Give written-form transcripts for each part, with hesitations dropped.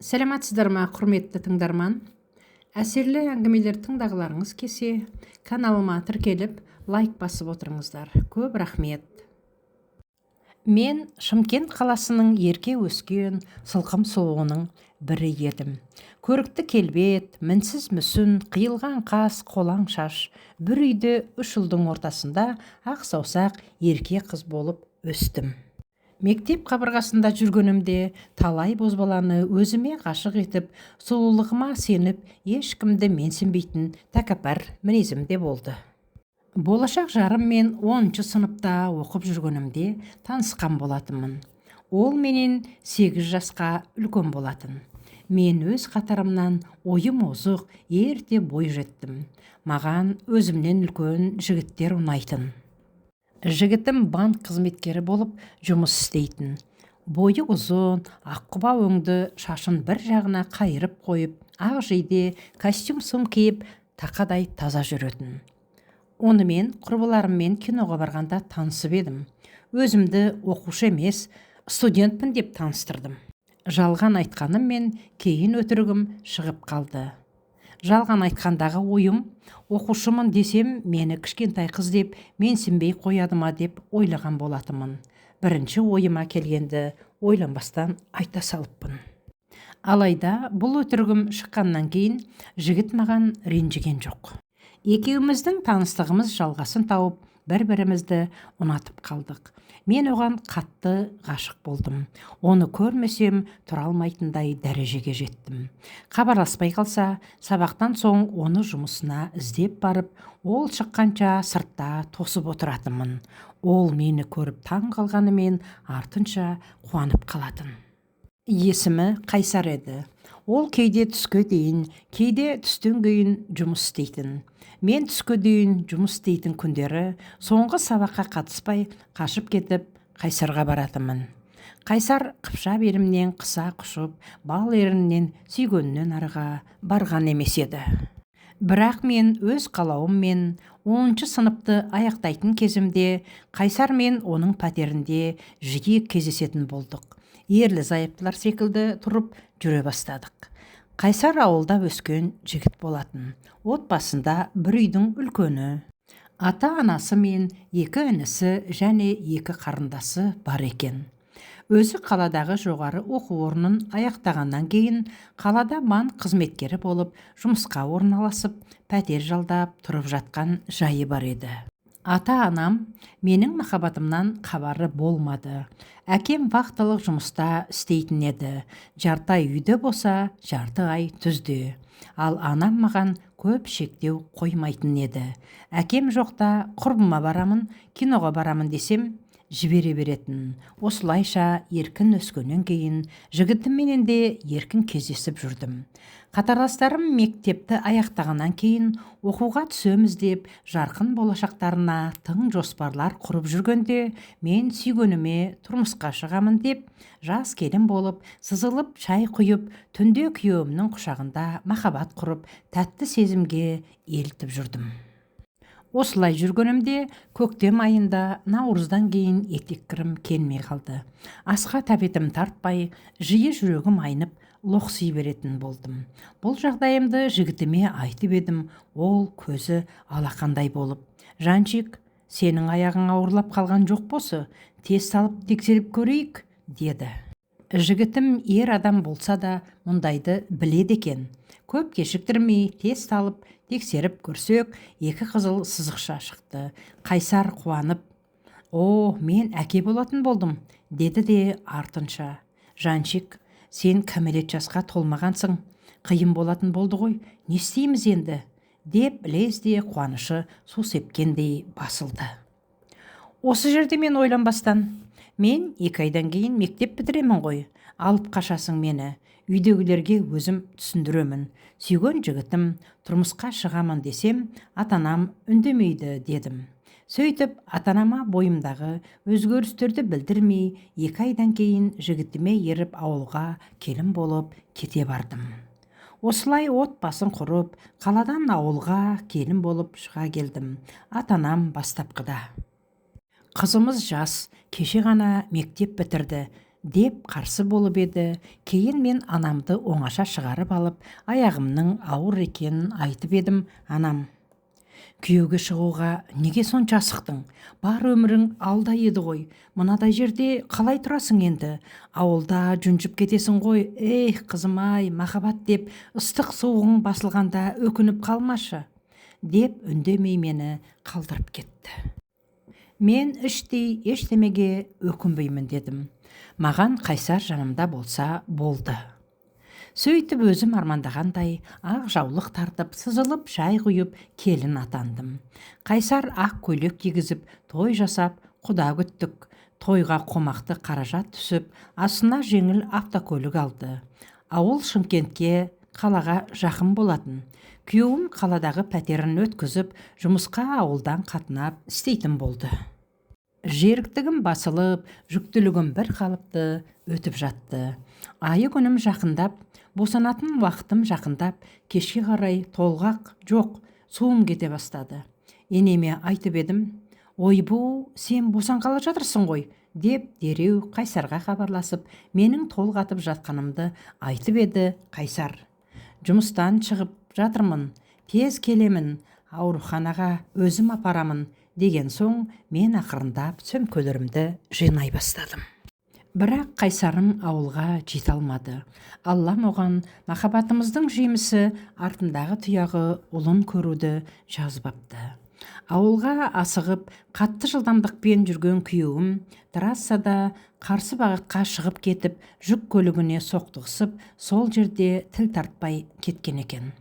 Сәлематсыздар ма, құрметті тыңдарман! Әсерлі әңгімелер тыңдағыларыңыз келсе, каналыма тіркеліп, лайк басып отырыңыздар. Көп рахмет! Мен Шымкент қаласының ерке өскен сылқым сұлуының бірі едім. Көрікті келбет, мінсіз мүсін, қиылған қас, қолаң шаш. Бір үйде үш ұлдың ортасында ақ саусақ ерке қыз болып өстім. Мектеп қабырғасында жүргенімде талай бозбаланы өзіме ғашық етіп, сұлулығыма сеніп, ешкімді менсінбейтін тәкаппар мінезім де болды. Болашақ жарыммен 10-сыныпта оқып жүргенімде танысқан болатынмын. Ол менен 8 жасқа үлкен болатын. Мен өз қатарымнан ойым озық, ерте бой жеттім. Маған өзімнен үлкен жігіттер ұнайтын. Жігітім банк қызметкері болып жұмыс істейтін. Бойы ұзын, аққұба өңді, шашын бір жағына қайырып қойып, ақ жейде, костюм сым киіп, тақадай таза жүретін. Онымен құрбыларыммен киноға барғанда танысып едім. Өзімді оқушы емес, студентпін деп таныстырдым. Жалған айтқаныммен, кейін өтірігім шығып қалды. Жалған айтқандағы ойым: оқушымын десем, мені кішкентай қыз деп менсінбей қояды ма деп ойлаған болатынмын. Бірінші ойыма келгенді ойланбастан айта салыппын. Алайда бұл өтірігім шыққаннан кейін жігіт маған ренжіген жоқ. Екеуміздің таныстығымыз жалғасын тауып, бір-бірімізді ұнатып қалдық. Мен оған қатты ғашық болдым. Оны көрмесем тұра алмайтындай дәрежеге жеттім. Хабарласпай қалса, сабақтан соң оны жұмысына іздеп барып, ол шыққанша сыртта тосып отыратынмын. Ол мені көріп таң қалғанымен, артынша қуанып қалатын. Есімі Қайсар еді. Ол кейде түске дейін, кейде түстен кейін жұмыс істейтін. Мен түске дейін жұмыс істейтін күндері соңғы сабаққа қатыспай, қашып кетіп, Қайсарға баратынмын. Қайсар қыпша белімнен қыса құшып, бал еріннен сүйгеннен арыға барған емес еді. Бірақ мен өз қалауыммен 10-сыныпты аяқтайтын кезімде Қайсар мен оның пәтерінде жиі кездесетін болдық. Ерлі зайыптылар секілді тұрып жүре бастадық. Қайсар ауылда өскен жігіт болатын. Отбасында бір үйдің үлкені. Ата-анасы мен екі інісі және екі қарындасы бар екен. Өзі қаладағы жоғары оқу орнын аяқтағаннан кейін қалада банк қызметкері болып жұмысқа орналасып, пәтер жалдап тұрып жатқан жайы бар еді. Ата-анам менің махаббатымнан хабары болмады. Әкем вахталық жұмыста істейтін еді. Жарты ай үйде болса, жарты ай түзде. Ал анам маған көп шектеу қоймайтын еді. Әкем жоқта құрбыма барамын, киноға барамын десем, жібере беретін. Осылайша еркін өскеннен кейін жігітімменен де еркін кездесіп жүрдім. Қатарластарым мектепті аяқтағаннан кейін оқуға түсеміз деп жарқын болашақтарына тың жоспарлар құрып жүргенде, мен сүйгеніме тұрмысқа шығамын деп жас келін болып, сызылып шай құйып, түнде күйеуімнің құшағында махаббат құрып, тәтті сезімге елітіп жүрдім. Осылай жүргенімде көктем айында наурыздан кейін етеккірім келмей қалды. Асқа тәбетім тартпай, жиі жүрегім айнып, лоқси беретін болдым. Бұл жағдайымды жігітіме айтып едім, ол көзі алақандай болып: «Жанчик, сенің аяғың ауырлап қалған жоқ болса, тез салып тексеріп көрейік», – деді. Жігітім ер адам болса да мұндайды біледі екен. Көп кешіктірмей тез салып тексеріп көрсек, екі қызыл сызықша шықты. Қайсар қуанып: «О, мен әке болатын болдым», – деді де артынша: «Жанчик, сен кәмелет жасқа толмағансың, қиын болатын болды ғой, не істейміз енді?» – деп лезде қуанышы су сепкендей басылды. Осы жерде мен ойланбастан: «Мен 2 айдан кейін мектеп бітіремін ғой, алып қашасың мені, үйдегілерге өзім түсіндіремін, сүйген жігітім, тұрмысқа шығамын десем, ата-анам үндемейді», – дедім. Сөйтіп, ата-анама бойымдағы өзгерістерді білдірмей, 2 айдан кейін жігітіме еріп, ауылға келін болып кете бардым. Осылай отбасын құрып, қаладан ауылға келін болып шыға келдім. Ата-анам бастапқыда: «Қызымыз жас, кеше ғана мектеп бітірді, Деп қарсы болып еді, кейін мен анамды оңаша шығарып алып, аяғымның ауыр екенін айтып едім, анам: «Күйеуге шығуға неге сонша асықтың? Бар өмірің алда еді ғой. Мынадай жерде қалай тұрасың енді? Ауылда жүнжіп кетесің ғой. Эх, қызым-ай, махаббат деп ыстық суығың басылғанда өкініп қалмашы», – деп үндемей мені қалдырып кетті. Мен іштей ештемеге өкінбеймін дедім. Маған Қайсар жанымда болса болды. Сөйтіп өзім армандағандай ақ жаулық тартып, сызылып шай құйып, келін атандым. Қайсар ақ көйлек кигізіп, той жасап, құда күттік. Тойға қомақты қаражат түсіп, астына жеңіл автокөлік алды. Ауыл Шымкентке, қалаға жақын болатын. Күйеуім қаладағы пәтерін өткізіп, жұмысқа ауылдан қатынап істейтін болды. Жеріктігім басылып, жүктілігім бір қалыпты өтіп жатты. Айы күнім жақындап, босанатын уақытым жақындап, кешке қарай толғақ жоқ, суым кете бастады. Енеме айтып едім, «Ойбу, сен босанғалы жатырсың ғой», – деп дереу Қайсарға хабарласып, менің толғатып жатқанымды айтып еді, Қайсар: «Жұмыстан шығып жатырмын, тез келемін, ауруханаға өзім апарамын», – деген соң мен ақырындап сөмкелерімді жинай бастадым. Бірақ Қайсарым ауылға жете алмады. Аллам оған махаббатымыздың жемісі, артындағы тұяғы ұлын көруді жазбапты. Ауылға асығып, қатты жылдамдықпен жүрген күйеуім трассада қарсы бағытқа шығып кетіп, жүк көлігіне соқтығысып, сол жерде тіл тартпай кеткен екен.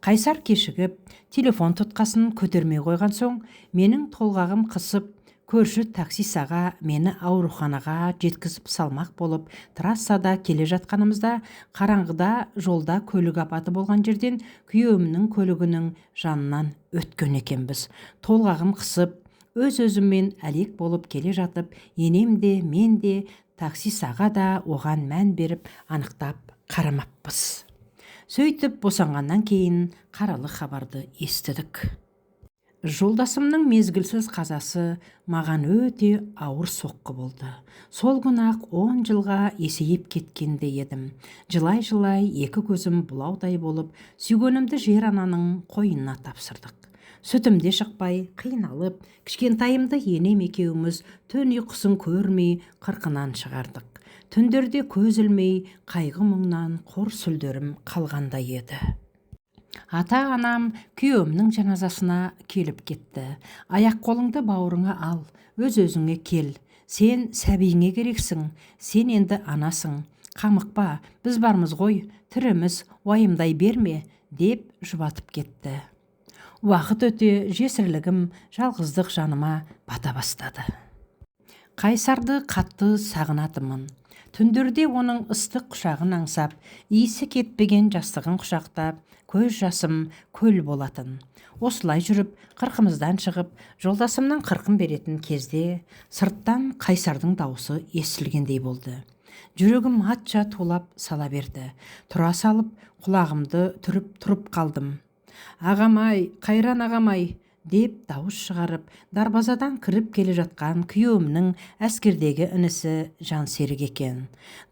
Қайсар кешігіп, телефон тұтқасын көтермей қойған соң, менің толғағым қысып, көрші таксист аға мені ауруханаға жеткізіп салмақ болып, трассада келе жатқанымызда қараңғыда жолда көлік апаты болған жерден күйеуімнің көлігінің жанынан өткен екенбіз. Толғағым қысып, өз-өзіммен әлек болып келе жатып, енем де, мен де, таксист аға да оған мән беріп, анықтап қарамаппыз. Сөйтіп босанғаннан кейін қаралы хабарды естідік. Жолдасымның мезгілсіз қазасы маған өте ауыр соққы болды. Сол күні-ақ 10 жылға есейіп кеткендей едім. Жылай-жылай екі көзім бұлаудай болып, сүйгенімді жер ананың қойнына тапсырдық. Сүтім де шықпай, қиналып, кішкентайымды енем екеуміз түн ұйқысын көрмей қырқынан шығардық. Түндерде көз ілмей, қайғы-мұңнан қор сүлдерім қалғандай еді. Ата-анам күйеуімнің жаназасына келіп кетті. Аяқ-қолыңды бауырыңа ал, өз-өзіңе кел. Сен сәбиіңе керексің, сен енді анасың. Қамықпа, біз бармыз ғой, тіріміз, уайымдай берме, деп жұбатып кетті. Уақыт өте жесірлігім, жалғыздық жаныма бата бастады. Қайсарды қатты сағынатынмын. Түндерде оның ыстық құшағын аңсап, иісі кетпеген жастығын құшақтап, көз жасым көл болатын. Осылай жүріп, қырқымыздан шығып, жолдасымның қырқын беретін кезде сырттан Қайсардың даусы естілгендей болды. Жүрегім атша тулап сала берді. Тұра салып, құлағымды түріп тұрып қалдым. «Ағам-ай, қайран ағам-ай!» деп дауыс шығарып, дарбазадан кіріп келе жатқан күйеуімнің әскердегі інісі Жансерік екен.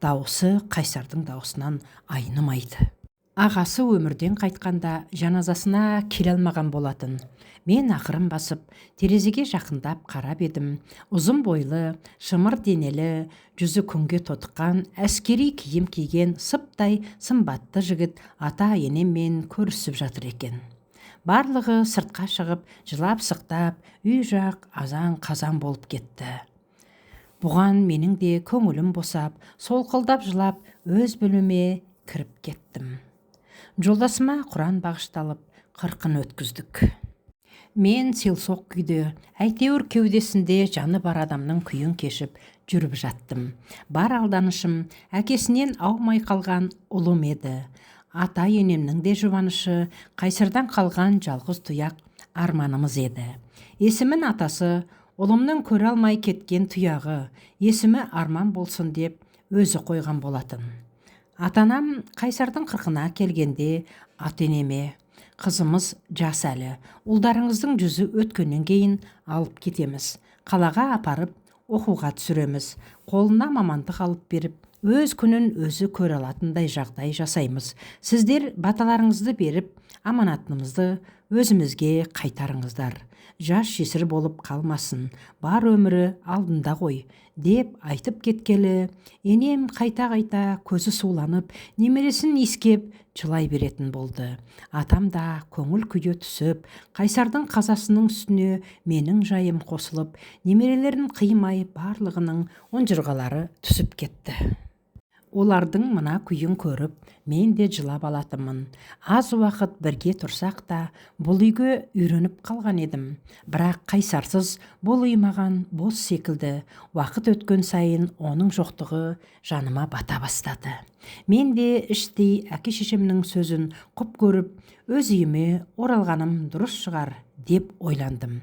Дауысы Қайсардың даусынан айнымайды. Ағасы өмірден қайтқанда жаназасына келе алмаған болатын. Мен ақырын басып, терезеге жақындап қарап едім. Ұзын бойлы, шымыр денелі, жүзі күнге тотыққан, әскери киім киген сыптай сымбатты жігіт ата-енеммен көрісіп жатыр екен. Барлығы сыртқа шығып, жылап-сықтап, үй жақ азан-қазан болып кетті. Бұған менің де көңілім босап, солқылдап жылап, өз бөлмеме кіріп кеттім. Жолдасыма Құран бағышталып, қырқын өткіздік. Мен селсоқ күйде, әйтеуір кеудесінде жаны бар адамның күйін кешіп жүріп жаттым. Бар алданышым әкесінен аумай қалған ұлым еді. Ата-енемнің де жұбанышы, Қайсардан қалған жалғыз тұяқ арманымыз еді. Есімін атасы, ұлымның көре алмай кеткен тұяғы, есімі Арман болсын деп өзі қойған болатын. Ата-анам Қайсардың қырқына келгенде ата-енеме: «Қызымыз жас әлі, ұлдарыңыздың жүзі өткеннен кейін алып кетеміз, қалаға апарып Оқуға түсіреміз, қолына мамандық алып беріп, өз күнін өзі көре алатындай жағдай жасаймыз. Сіздер баталарыңызды беріп, аманатымызды өзімізге қайтарыңыздар. Жас жесір болып қалмасын, бар өмірі алдында ғой, деп айтып кеткелі, енем қайта-қайта көзі суланып, немересін иіскеп жылай беретін болды. Атам да көңіл күйі түсіп, Қайсардың қазасының үстіне менің жайым қосылып, немерелерін қимай барлығының ұнжырғалары түсіп кетті. Олардың мына күйін көріп, мен де жылап алатынмын. Аз уақыт бірге тұрсақ та, бұл үйге үйреніп қалған едім. Бірақ Қайсарсыз бұл үй маған бос секілді. Уақыт өткен сайын оның жоқтығы жаныма бата бастады. Мен де іштей әке-шешемнің сөзін құп көріп, өз үйіме оралғаным дұрыс шығар деп ойландым.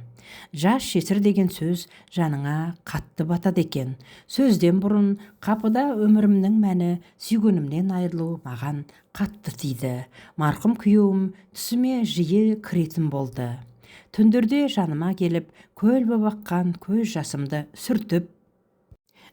Жас жесір деген сөз жаныңа қатты батады екен. Сөзден бұрын қапыда өмірімнің мәні сүйгенімнен айырылу маған қатты тиді. Марқұм күйеуім түсіме жиі кіретін болды. Түндерде жаныма келіп, көл боп аққан көз жасымды сүртіп,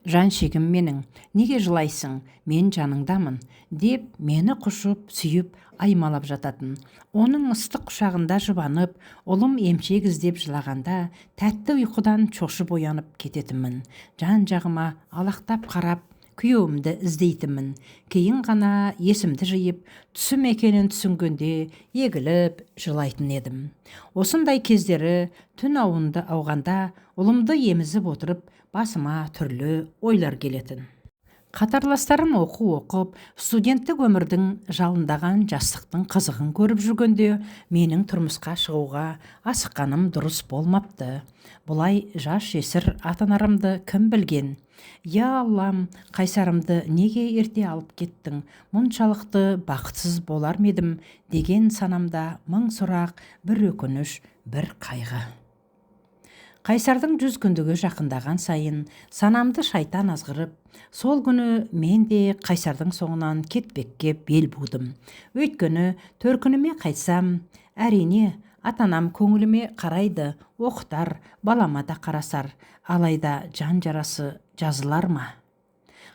жаншегім менің, неге жылайсың, мен жаныңдамын, деп мені құшып, сүйіп, аймалап жататын. Оның ыстық құшағында жұбанып, ұлым емшек іздеп жылағанда, тәтті ұйқыдан шошып оянып кететінмін. Жан-жағыма алақтап қарап, күйеуімді іздейтінмін. Кейін ғана есімді жиып, түсім екенін түсінгенде егіліп жылайтын едім. Осындай кездері түн ауынды ауғанда ұлымды емізіп отырып, басыма түрлі ойлар келетін. Қатарластарым оқу оқып, студенттік өмірдің жалындаған жастықтың қызығын көріп жүргенде, менің тұрмысқа шығуға асыққаным дұрыс болмапты. Бұлай жас жесір ата-анарымды кім білген? Я Аллам, Қайсарымды неге ерте алып кеттің? Мұншалықты бақытсыз болар ма едім деген санамда мың сұрақ, бір өкініш, бір қайғы. Қайсардың 100 күндігі жақындаған сайын санамды шайтан азғырып, сол күні мен де Қайсардың соңынан кетпекке бел будым. Өйткені төркініме қайтсам, әрине, ата-анам көңіліме қарайды, оқытар, балама да қарасар, алайда жан жарасы жазылар ма?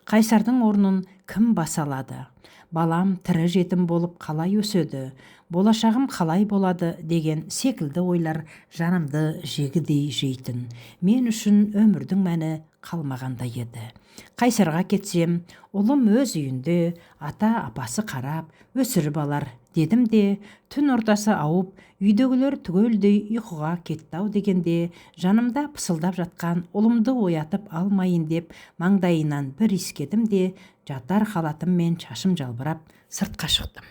Қайсардың орнын кім баса алады? Балам тірі жетім болып қалай өседі, болашағым қалай болады деген секілді ойлар жанымды жегідей жейтін. Мен үшін өмірдің мәні қалмағандай еді. Қайсарға кетсем, ұлым өз үйінде ата-апасы қарап, өсіріп алар дедім де, түн ортасы ауып, үйдегілер түгелдей ұйқыға кетті-ау дегенде, жанымда пысылдап жатқан ұлымды оятып алмайын деп, маңдайынан бір иіскедім де, жатар халатыммен шашым жалбырап сыртқа шықтым.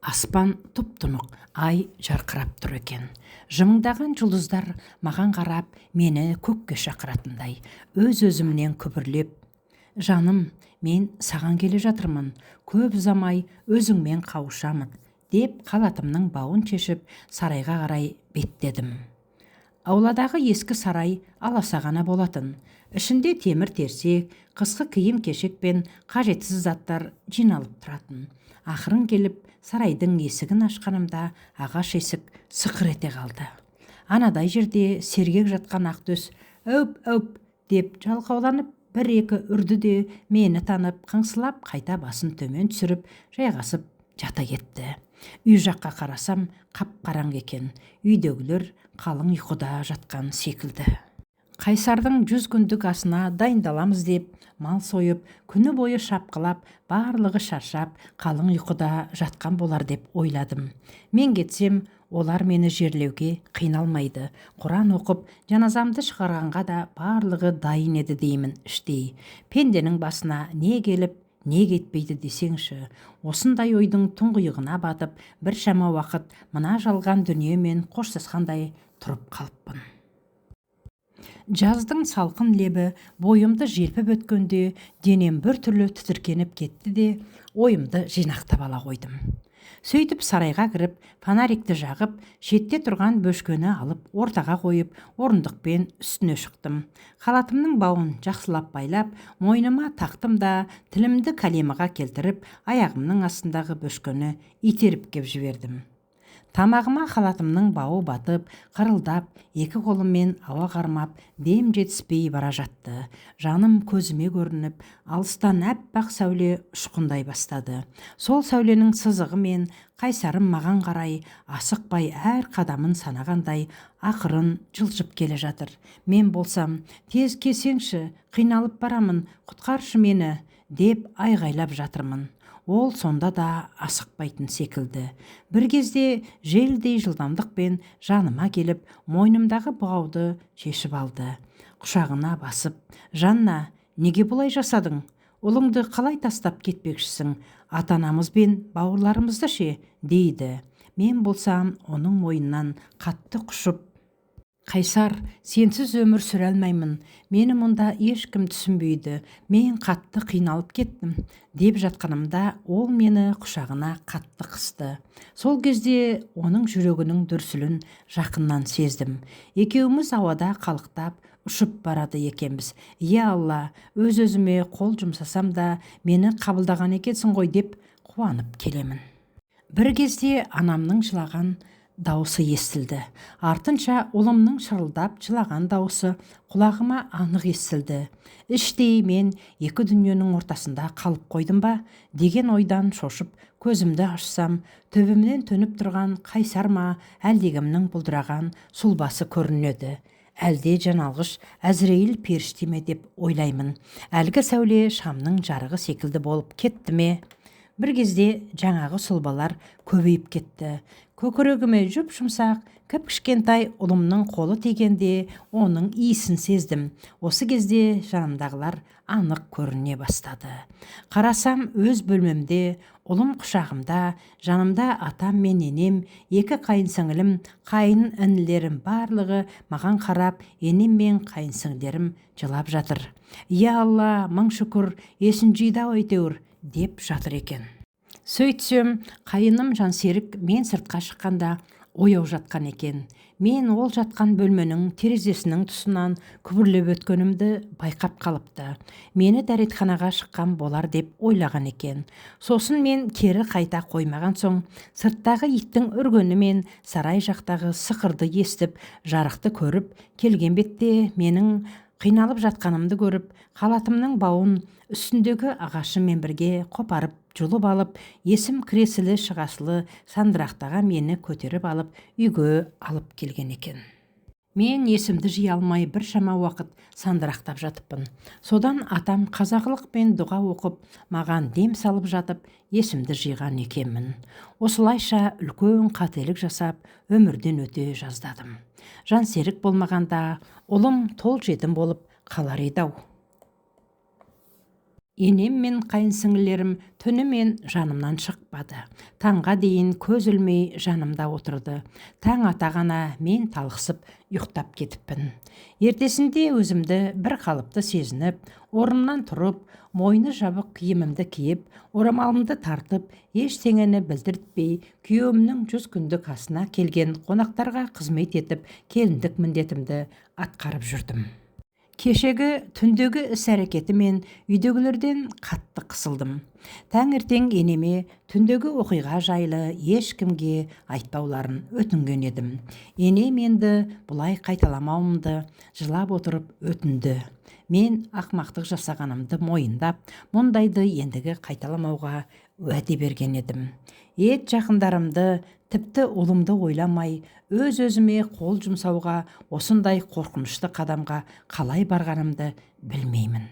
Аспан тұп-тұнық, ай жарқырап тұр екен. Жымыңдаған жұлдыздар маған қарап, мені көкке шақыратындай. Өз-өзімнен күбірлеп, жаным, мен саған келе жатырмын, көп ұзамай өзіңмен қауышамын, деп халатымның бауын шешіп, сарайға қарай беттедім. Ауладағы ескі сарай аласа ғана болатын. Ішінде темір терсек, қысқы киім-кешек пен қажетсіз заттар жиналып тұратын. Ақырын келіп, сарайдың есігін ашқанымда ағаш есік сықыр ете қалды. Анадай жерде сергек жатқан Ақтөс әуп-әуп деп жалқауланып бір-екі үрді де мені танып, қыңсылап қайта басын төмен түсіріп, жайғасып жата кетті. Үй жаққа қарасам, қап-қараңғы екен. Үйдегілер қалың ұйқыда жатқан секілді. Қайсардың 100 күндік асына дайындаламыз деп, мал сойып, күні бойы шапқылап, барлығы шаршап, қалың ұйқыда жатқан болар деп ойладым. Мен кетсем, олар мені жерлеуге қиналмайды. Құран оқып, жаназамды шығарғанға да барлығы дайын еді деймін іштей. Пенденің басына не келіп, не кетпейді десеңші. Осындай ойдың тұңғиығына батып, біршама уақыт мына жалған дүниемен қоштасқандай тұрып қалыппын. Жаздың салқын лебі бойымды желпіп өткенде денем бір түрлі тітіркеніп кетті де, ойымды жинақтап ала қойдым. Сөйтіп сарайға кіріп, фонарикті жағып, шетте тұрған бөшкені алып, ортаға қойып, орындықпен үстіне шықтым. Халатымның бауын жақсылап байлап, мойныма тақтым да, тілімді кәлемаға келтіріп, аяғымның астындағы бөшкені итеріп кеп жібердім. Тамағыма халатымның бауы батып, қырылдап, екі қолыммен ауа қармап, дем жетіспей бара жатты. Жаным көзіме көрініп, алыстан әппақ сәуле ұшқындай бастады. Сол сәуленің сызығымен Қайсарым маған қарай асықпай, әр қадамын санағандай ақырын жылжып келе жатыр. Мен болсам, тез келсеңші, қиналып барамын, құтқаршы мені деп айғайлап жатырмын. Ол сонда да асықпайтын секілді. Бір кезде желдей жылдамдықпен жаныма келіп, мойнымдағы бұғауды шешіп алды. Құшағына басып, «Жанна, неге бұлай жасадың? Ұлыңды қалай тастап кетпекшісің? Ата-анамыз бен бауырларымызды ше?» дейді. Мен болсам, оның мойнынан қатты құшып, «Қайсар, сенсіз өмір сүре алмаймын. Мені мұнда ешкім түсінбейді. Мен қатты қиналып кеттім», деп жатқанымда, ол мені құшағына қатты қысты. Сол кезде оның жүрегінің дүрсілін жақыннан сездім. Екеуміз ауада қалықтап ұшып барады екенбіз. «Иә, Алла, өз-өзіме қол жұмсасам да, мені қабылдаған екенсің ғой», деп қуанып келемін. Бір кезде анамның жылаған дауысы естілді. Артынша ұлымның шырылдап жылаған дауысы құлағыма анық естілді. Іштей мен екі дүниенің ортасында қалып қойдым ба деген ойдан шошып, көзімді ашсам, төбемнен төніп тұрған Қайсар ма, әлдекімнің бұлдыраған сұлбасы көрінеді. Әлде жаналғыш Әзірейіл періште ме деп ойлаймын. Әлгі сәуле шамның жарығы секілді болып кетті ме? Бір кезде жаңағы сұлбалар көбейіп кетті. Көкірегіме жұп-жұмсақ, кіп-кішкентай ұлымның қолы тигенде, оның иісін сездім. Осы кезде жанымдағылар анық көріне бастады. Қарасам, өз бөлмемде, ұлым құшағымда, жанымда атам мен енем, екі қайын сіңілім, қайын інілерім, барлығы маған қарап, енем мен қайын сіңілерім жылап жатыр. «Иә, Алла, мың шүкір, есін жиды-ау әйтеуір», деп жатыр екен. Сөйтсем, қайыным Жансерік мен сыртқа шыққанда ояу жатқан екен. Мен ол жатқан бөлменің терезесінің тұсынан күбірлеп өткенімді байқап қалыпты. Мені дәретханаға шыққан болар деп ойлаған екен. Сосын мен кері қайта қоймаған соң, сырттағы иттің үргені мен сарай жақтағы сықырды естіп, жарықты көріп, келген бетте менің қиналып жатқанымды көріп, халатымның бауын үстіндегі ағашымен бірге қопарып жұлып алып, есім кіресілі шығасылы сандырақтаған мені көтеріп алып, үйге алып келген екен. Мен есімді жия алмай біршама уақыт сандырақтап жатыппын. Содан атам қазақылықпен дұға оқып, маған дем салып жатып, есімді жиған екенмін. Осылайша үлкен қателік жасап, өмірден өте жаздадым. Жансерік болмағанда, ұлым тол жетім болып қалар еді-ау. Енем мен қайын сіңлілерім түнімен жанымнан шықпады. Таңға дейін көз ілмей жанымда отырды. Таң ата ғана мен талықсып ұйықтап кетіппін. Ертесінде өзімді бір қалыпты сезініп, орнымнан тұрып, мойны жабық киімімді киіп, орамалымды тартып, ештеңені білдіртпей, күйеуімнің 100 күндік асына келген қонақтарға қызмет етіп, келіндік міндетімді атқарып жүрдім. Кешегі түндегі іс-әрекеті мен үйдегілерден қатты қысылдым. Таңертең енеме түндегі оқиға жайлы ешкімге айтпауларын өтінген едім. Енем енді бұлай қайталамауымды жылап отырып өтінді. Мен ақмақтық жасағанымды мойындап, мұндайды ендігі қайталамауға уәде берген едім. Ет жақындарымды, тіпті ұлымды ойламай, өз-өзіме қол жұмсауға, осындай қорқынышты қадамға қалай барғанымды білмеймін.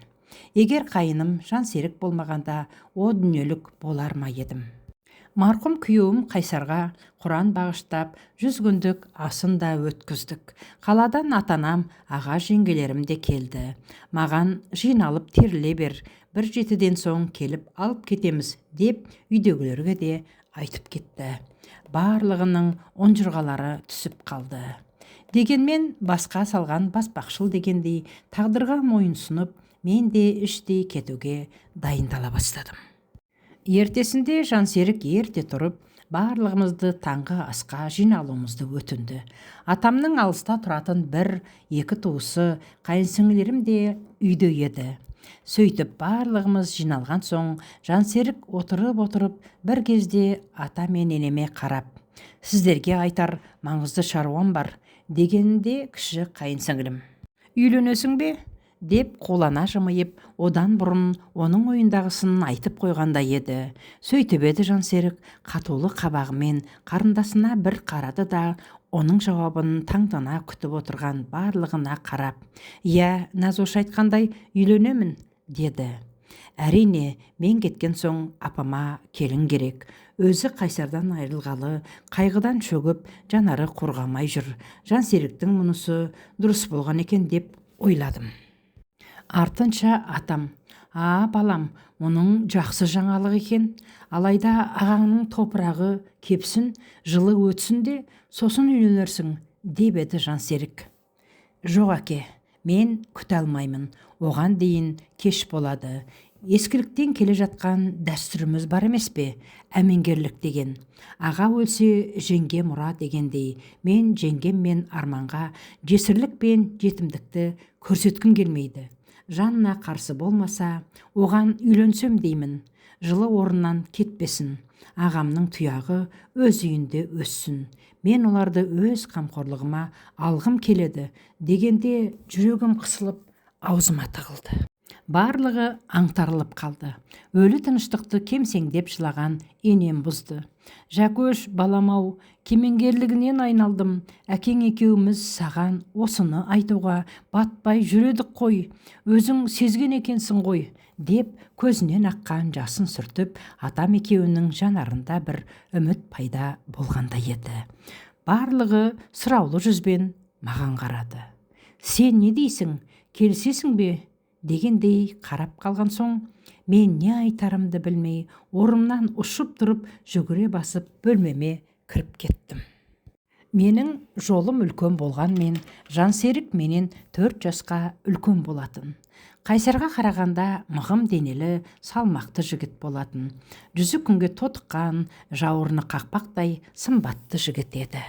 Егер қайыным Жансерік болмағанда, о дүниелік болар ма едім? Марқұм күйеуім Қайсарға Құран бағыштап, 100 күндік асын да өткіздік. Қаладан ата-анам, аға жеңгелерім де келді. Маған жиналып теріле бер, бір жетіден соң келіп алып кетеміз деп үйдегілерге де айтып кетті. Барлығының ұнжырғалары түсіп қалды. Дегенмен басқа салған баспақшыл дегендей, тағдырға мойынсұнып, мен де іштей кетуге дайындала бастадым. Ертесінде Жансерік ерте тұрып, барлығымызды таңғы асқа жиналуымызды өтінді. Атамның алыста тұратын бір-екі туысы, қайын сіңлілерім де үйде еді. Сөйтіп барлығымыз жиналған соң, Жансерік отырып-отырып бір кезде ата мен енеме қарап, Сіздерге айтар маңызды шаруам бар, дегенінде кіші қайын сіңілім. Үйленесің бе? Деп қулана жымиып, одан бұрын оның ойындағысын айтып қойғандай еді. Сөйтіп еді, Жансерік қатулы қабағымен қарындасына бір қарады да, оның жауабын таңдана күтіп отырған барлығына қарап, «Иә, Назош айтқандай, үйленемін», деді. Әрине, мен кеткен соң апама келін керек. Өзі Қайсардан айырылғалы қайғыдан шөгіп, жанары қорғамай жүр. Жансеріктің мұнысы дұрыс болған екен деп ойладым. Артынша атам: «А, балам, мұның жақсы жаңалық екен. Алайда ағаңның топырағы кепсін, жылы өтсін де, сосын үйленерсің», деп еді Жансерік. «Жоқ, әке, мен күте алмаймын. Оған дейін кеш болады. Ескіліктен келе жатқан дәстүріміз бар емес пе, әмеңгерлік деген. Аға өлсе, жеңге мұра дегендей, мен жеңгем мен Арманға жесірлік пен жетімдікті көрсеткім келмейді. Жанна қарсы болмаса, оған үйленсем деймін. Жылы орнынан кетпесін. Ағамның тұяғы өз үйінде өссін. Мен оларды өз қамқорлығыма алғым келеді», дегенде жүрегім қысылып, аузыма тығылды. Барлығы аңтарылып қалды. Өлі тыныштықты кемсеңдеп жылаған енем бұзды. «Жәкөш, балам-ау, кемеңгерлігінен айналдым. Әкең екеуміз саған осыны айтуға батпай жүр едік қой. Өзің сезген екенсің ғой», деп көзінен аққан жасын сүртіп, атам екеуінің жанарында бір үміт пайда болғандай еді. Барлығы сұраулы жүзбен маған қарады. «Сен не дейсің, келісесің бе?» дегендей қарап қалған соң, мен не айтарымды білмей, орнымнан ұшып тұрып, жүгіре басып бөлмеме кіріп кеттім. Менің жолым үлкен болғанмен, Жансерік менен 4 жасқа үлкен болатын. Қайсарға қарағанда мығым денелі, салмақты жігіт болатын. Жүзі күнге тотыққан, жауырыны қақпақтай сымбатты жігіт еді.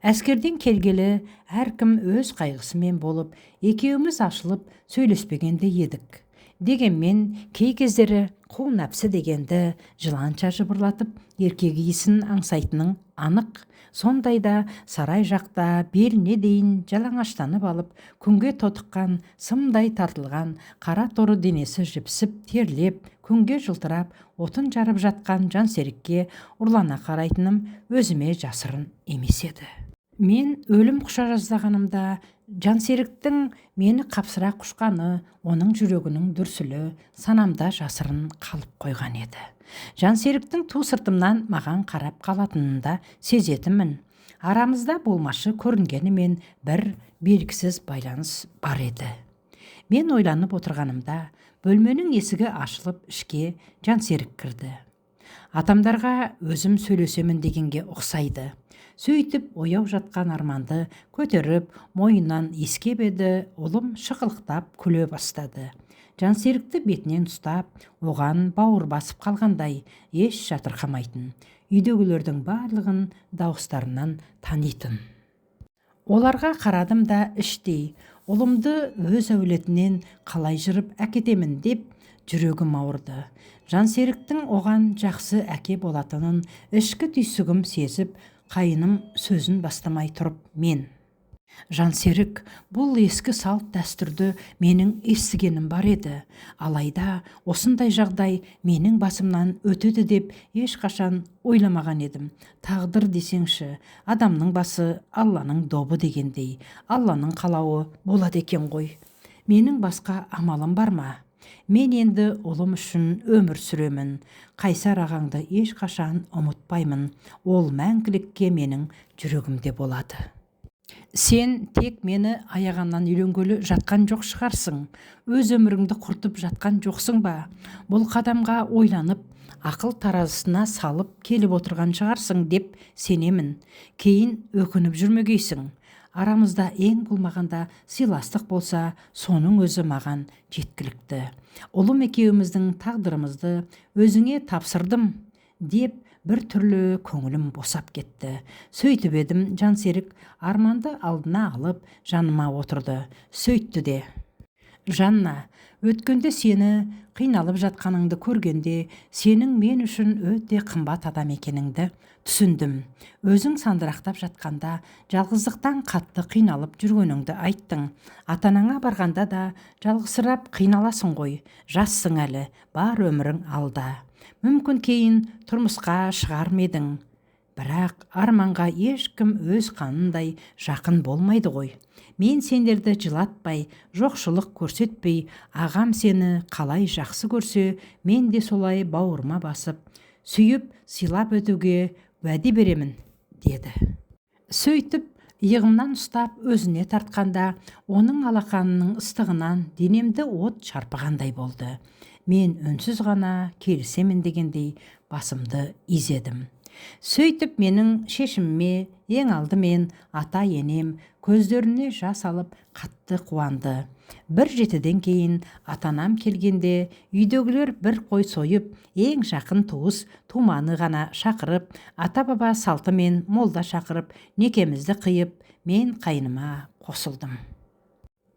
Әскерден келгелі әркім өз қайғысымен болып, екеуміз ашылып сөйлеспегенде едік. Дегенмен кей кездері қу нәпсі дегенді жыланша жыбырлатып, еркек иісін аңсайтының анық. Сондайда сарай жақта беліне дейін жалаңаштанып алып, күнге тотыққан сымдай тартылған қара торы денесі жіпсіп, терлеп, күнге жылтырап, отын жарып жатқан Жансерікке ұрлана қарайтыным өзіме жасырын емес еді. Мен өлім құша жаздағанымда Жансеріктің мені қапсыра құшқаны, оның жүрегінің дүрсілі санамда жасырын қалып қойған еді. Жансеріктің ту сыртымнан маған қарап қалатынын да сезетінмін. Арамызда болмашы көрінгенімен бір белгісіз байланыс бар еді. Мен ойланып отырғанымда бөлменің есігі ашылып, ішке Жансерік кірді. Атамдарға өзім сөйлесемін дегенге ұқсайды. Сөйтіп ояу жатқан Арманды көтеріп, мойнынан иіскеп еді, ұлым шықылықтап күле бастады. Жансерікті бетінен ұстап, оған бауыр басып қалғандай еш жатырқамайтын. Үйдегілердің барлығын дауыстарынан танитын. Оларға қарадым да іштей, ұлымды өз әулетінен қалай жырып әкетемін деп жүрегім ауырды. Жансеріктің оған жақсы әке болатынын ішкі түйсігім сезіп, қайыным сөзін бастамай тұрып мен: «Жансерік, бұл ескі салт дәстүрді менің естігенім бар еді. Алайда осындай жағдай менің басымнан өтеді деп ешқашан ойламаған едім. Тағдыр десеңші, адамның басы Алланың добы дегендей, Алланың қалауы болады екен ғой. Менің басқа амалым бар ма? Мен енді ұлым үшін өмір сүремін. Қайсар ағаңды ешқашан ұмытпаймын. Ол мәңгілікке менің жүрегімде болады. Сен тек мені аяғаннан үйленгелі жатқан жоқ шығарсың. Өз өміріңді құртып жатқан жоқсың ба? Бұл қадамға ойланып, ақыл таразысына салып келіп отырған шығарсың деп сенемін. Кейін өкініп жүрмегейсің. Арамызда ең болмағанда сыйластық болса, соның өзі маған жеткілікті. Ұлым екеуміздің тағдырымызды өзіңе тапсырдым», деп бір түрлі көңілім босап кетті. Сөйтіп едім, Жансерік Арманды алдына алып, жаныма отырды. Сөйтті де: Жанна, өткенде сені қиналып жатқаныңды көргенде, сенің мен үшін өте қымбат адам екеніңді түсіндім. Өзің сандырақтап жатқанда, жалғыздықтан қатты қиналып жүргеніңді айттың. Ата-анаңа барғанда да жалғызсырап қиналасың ғой. Жассың әлі, бар өмірің алда. Мүмкін кейін тұрмысқа шығар ма едің? Бірақ арманға ешкім өз қанындай жақын болмайды ғой. Мен сендерді жылатпай, жоқшылық көрсетпей, ағам сені қалай жақсы көрсе, мен де солай бауырыма басып, сүйіп, сыйлап өтуге уәде беремін, деді. Сөйтіп, иығымнан ұстап өзіне тартқанда, оның алақанының ыстығынан денемді от шарпығандай болды. Мен үнсіз ғана келісемін дегендей басымды изедім. Сөйтіп менің шешіміме ең алдымен ата-енем көздеріне жас алып қатты қуанды. Бір жетіден кейін ата-анам келгенде үйдегілер бір қой сойып, ең жақын туыс туманы ғана шақырып, ата-баба салтымен молда шақырып, некемізді қиып, мен қайыныма қосылдым.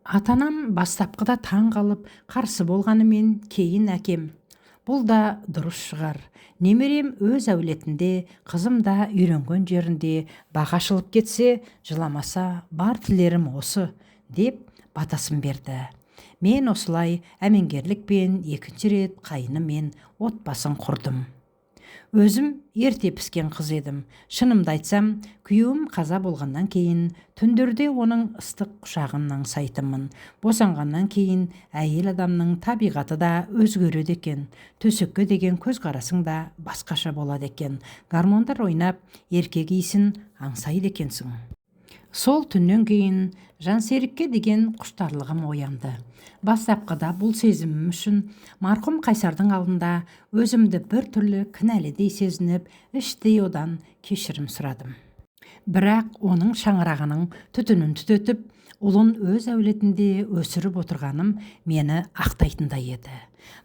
Ата-анам бастапқыда таң қалып, қарсы болғанымен кейін әкем: «Бұл да дұрыс шығар. Немерем өз әулетінде, қызым да үйренген жерінде бағы ашылып кетсе, жыламаса, бар тілерім осы», деп батасын берді. Мен осылай әмеңгерлікпен екінші рет қайыныммен отбасын құрдым. Өзім ерте піскен қыз едім. Шынымды айтсам, күйеуім қаза болғаннан кейін түндерде оның ыстық құшағын аңсайтынмын. Босанғаннан кейін әйел адамның табиғаты да өзгереді екен. Төсекке деген көзқарасың да басқаша болады екен. Гормондар ойнап, еркек иісін аңсайды екенсің. Сол түннен кейін Жансерікке деген құштарлығым оянды. Бастапқыда бұл сезімім үшін марқұм Қайсардың алдында өзімді бір түрлі кінәлідей сезініп, іштей одан кешірім сұрадым. Бірақ оның шаңырағының түтінін түтетіп, ұлын өз әулетінде өсіріп отырғаным мені ақтайтындай еді.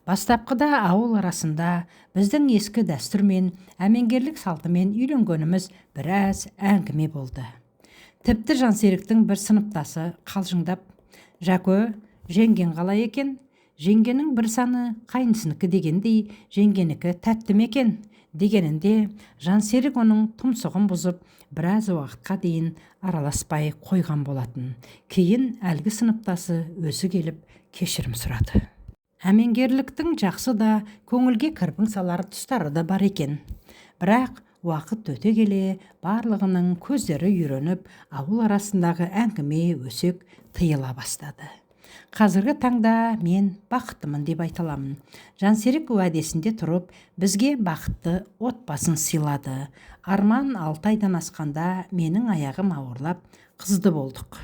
Бастапқыда ауыл арасында біздің ескі дәстүрмен, әмеңгерлік салтымен үйленгеніміз біраз әңгіме болды. Тіпті Жансеріктің бір сыныптасы қалжыңдап, «Жәке, жеңген қалай екен? Жеңгенің бір саны қайнысынікі дегендей, жеңгенікі тәтті ме екен?» дегенінде Жансерік оның тұмсығын бұзып, біраз уақытқа дейін араласпай қойған болатын. Кейін әлгі сыныптасы өзі келіп кешірім сұрады. Әмеңгерліктің жақсы да, көңілге кірбің салар тұстары да бар екен. Бірақ уақыт өте келе барлығының көздері үйреніп, ауыл арасындағы әңгіме өсек тыйыла бастады. Қазіргі таңда мен бақыттымын деп айта аламын. Жансерік уәдесінде тұрып, бізге бақытты отбасын сыйлады. Арман 6 айдан асқанда менің аяғым ауырлап, қызды болдық.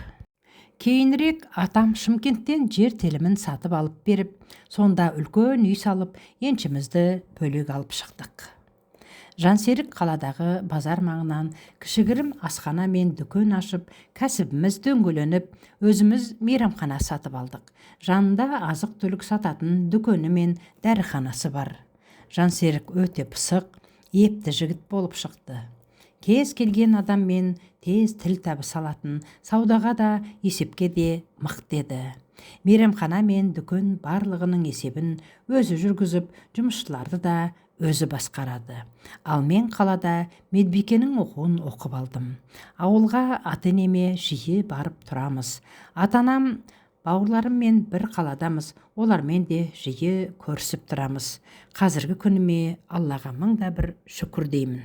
Кейінірек атам Шымкенттен жер телімін сатып алып беріп, сонда үлкен үй салып, еншімізді бөлек алып шықтық. Жансерік қаладағы базар маңынан кішігірім асхана мен дүкен ашып, кәсібіміз дөңгеленіп, өзіміз мейрамхана сатып алдық. Жанында азық-түлік сататын дүкені мен дәріханасы бар. Жансерік өте пысық, епті жігіт болып шықты. Кез келген адаммен тез тіл табыса алатын, саудаға да, есепке де мықты еді. Мейрамхана мен дүкен барлығының есебін өзі жүргізіп, жұмысшыларды да өзі басқарады. Ал мен қалада медбикенің оқуын оқып алдым. Ауылға ата-енеме жиі барып тұрамыз. Ата-анам бауырларыммен бір қаладамыз, олармен де жиі көрісіп тұрамыз. Қазіргі күніме Аллаға мың да бір шүкір деймін.